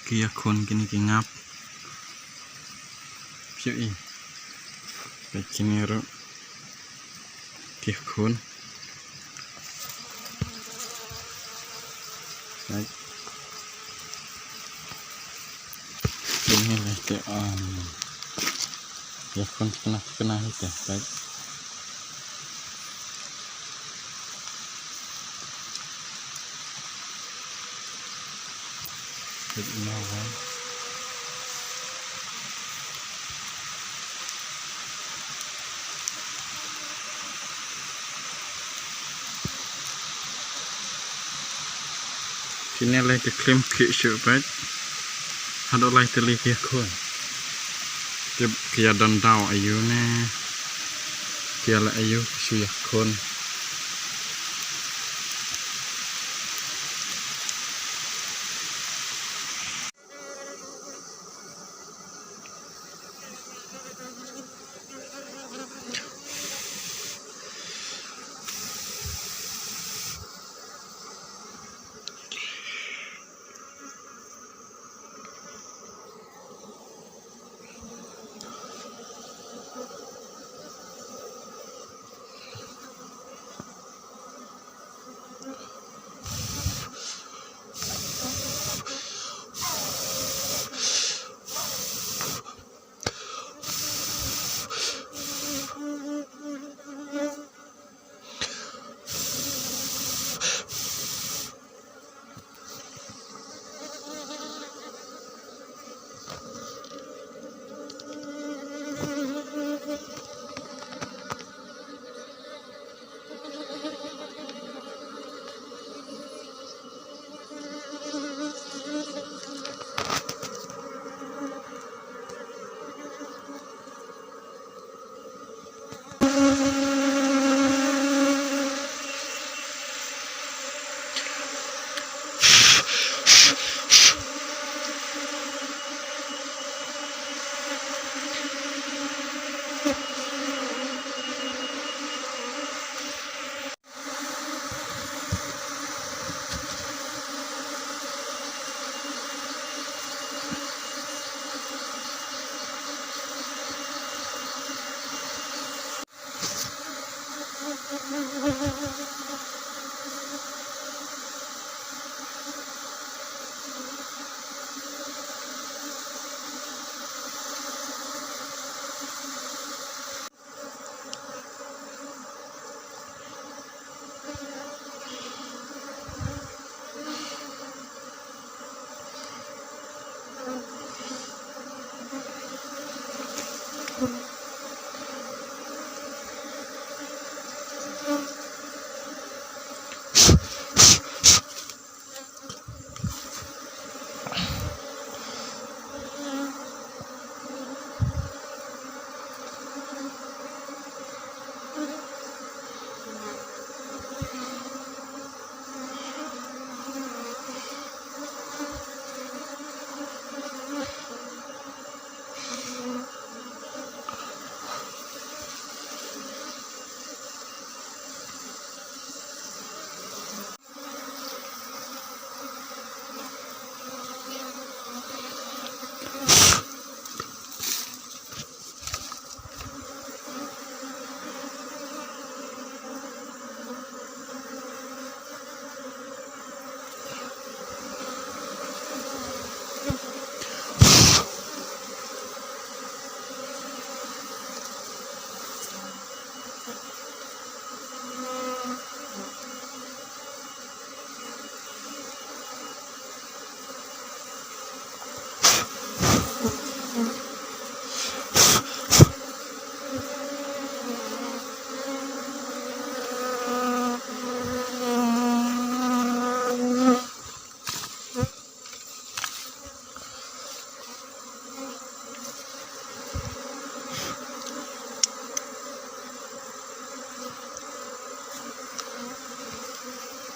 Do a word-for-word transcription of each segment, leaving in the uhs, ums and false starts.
Ki ïakhun kine ki ngap. Phi ïohi. Peit kine ruh. Ki ïakhun. Peit. Kine leh te, um, ïakhun kine kine hi te. Peit. Peit ïa u nong. Kine leh ki klim ki shu peit. Haduh lai tylli ki ïakhun. Ki, ki ïa don daw aïu ne. Ki ïa leh aïu ki shu ïakhun.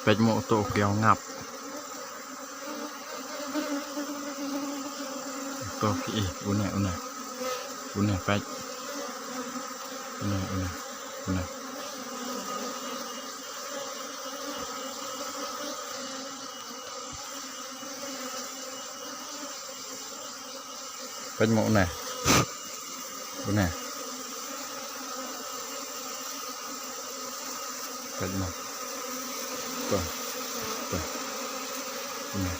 Peit mo uto u kiaw ngap. Uto ki, une, une. Une, peit. Une, une. Une. Peit mo une. Une. Peit mo. To. To. Une.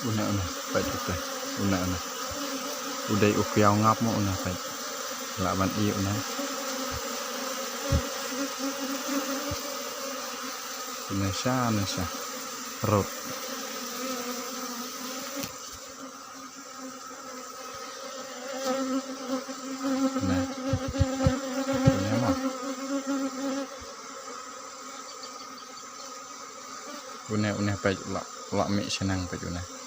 Une, une, peit utai. Une, une. U dei u kiaw ngap mo une, peit. Lah ban ïeh une. Une sha, une sha. Rut. Une. Une mo. Une, une, peit, lah, lah mih shaneng, peit une.